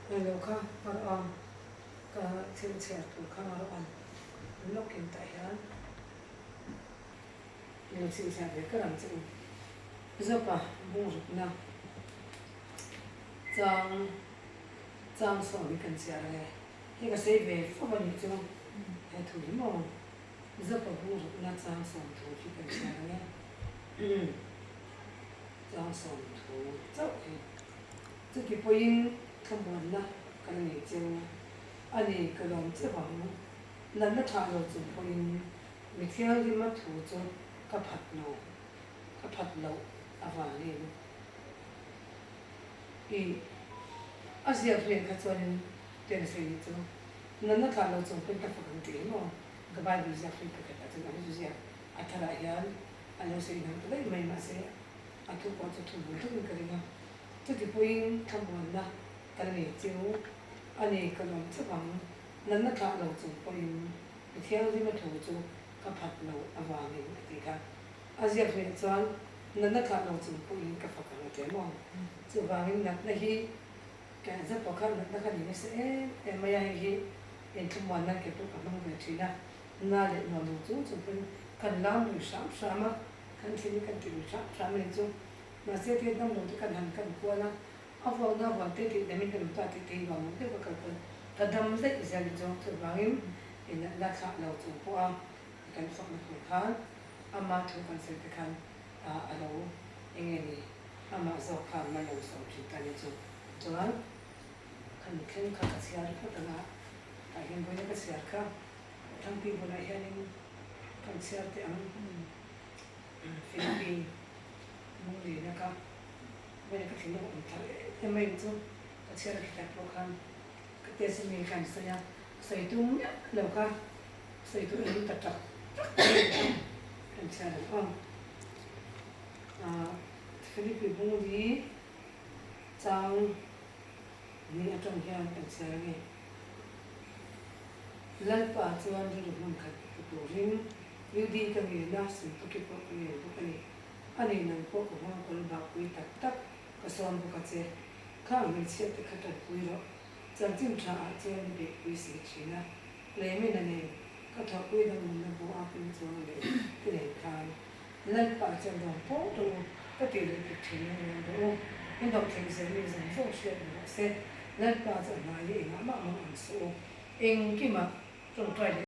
Hei lo kha a rawh ang, ka thil chhiar tur kha a rawh ang lawkin tah hian i lo chhinchhiah ve kar ang che u. Zopa bungrukna chang chang sawm hi kan chhiar ang e. Hei ka sawi ve fo a nih chu he thu hi maw. Zopa bungrukna chang 30 hi kan chhiar ang e. Chang 30 chauh hi. Chuti pawhin thlamuanna ka la nei cheu a ni, ka lawm che vang. Natna thah lo chung pawhin mi thianghlima thu chu ka phat lo, ka phat loh avangin. I a ziak hmel kha chuanin ten sawi nih chu natna thah lo chung pawhin ka fak ang tih hi maw? Ka Bible ziak hlui pakhat ah chuan a zu ziak a tharah hian a lo sawi inang ta daih mai mahse a thu pawh chu thu bul thupin ka ring a. Chuti pawhin thlamuanna ka la nei cheu a ni, ka lawm chauh ang. Natna thlah lo chung pawhin mi thianghlima thu chu ka phat lo avangin a ti kha. A ziak hmeh chuan natna thlah lo chung pawhin ka fak ang a ti em aw. Chuvangin natna hi ka zet pawh kha natna kha ni nasa em em mai a, hei hi inthlamuan nan kei pawh ka hmang ve thin a. Na leh nuam lo chung chung pawhin kan lam lui hram hram a, kan thil hi kan ti lui hram hram a ni chu. Mahse thil dam lo te kan han kan kual a, a vuakna avang te tih damin ka nuta tih te hi nuam lo deuh ka kal pawn ka dam daih zel ni chuang chuvangin i natna thlah lo chung pawh a kan fakna tur khan ama thu kan sawi te khan a lo eng nge ni amah zawk khan mal lo sawm thin ta ni chu chuan khan thleng kha ka chhiar phawt ang a tah hian vawiina ka chhiar kha Thangpi bulah hianin kan chhiar teh ang Philippine. Lunglena ka vawiin ka thinlung awm thar em em mai chu ka chhiar a khitah pawh khan ka test ami khan sawi a, sawi tum miah lo kha sawi tur in ta tak tak mai kan chhiar ang aw. Ahh Philipi Bungli chang ni atang hian kan chhiar ange. Lalpa chuan rilru hmun khat pu turin UD ka ngen a, Suntuki pawh ka ngen bawk a ni. A ni nang pawh ka nghawngkawl bakpui tak tak ka sawm bawk a che. Khang hmeichhia te kha tanpui rawh. Chanchin tha ah chuan i beihpui si thin a, Lemina nen ka thawhpui dang nunna bu a ping chuang leh ti nen khan Lalpa chuan rawn pawl rawh u, ka tih leh dik thin in rawn rawh u. I dawh theih zel mi zawng zawng hriat ni rawh se. Lalpa chu a hnai i engah mah mang ang suh u. Engkimah tawngtai leh.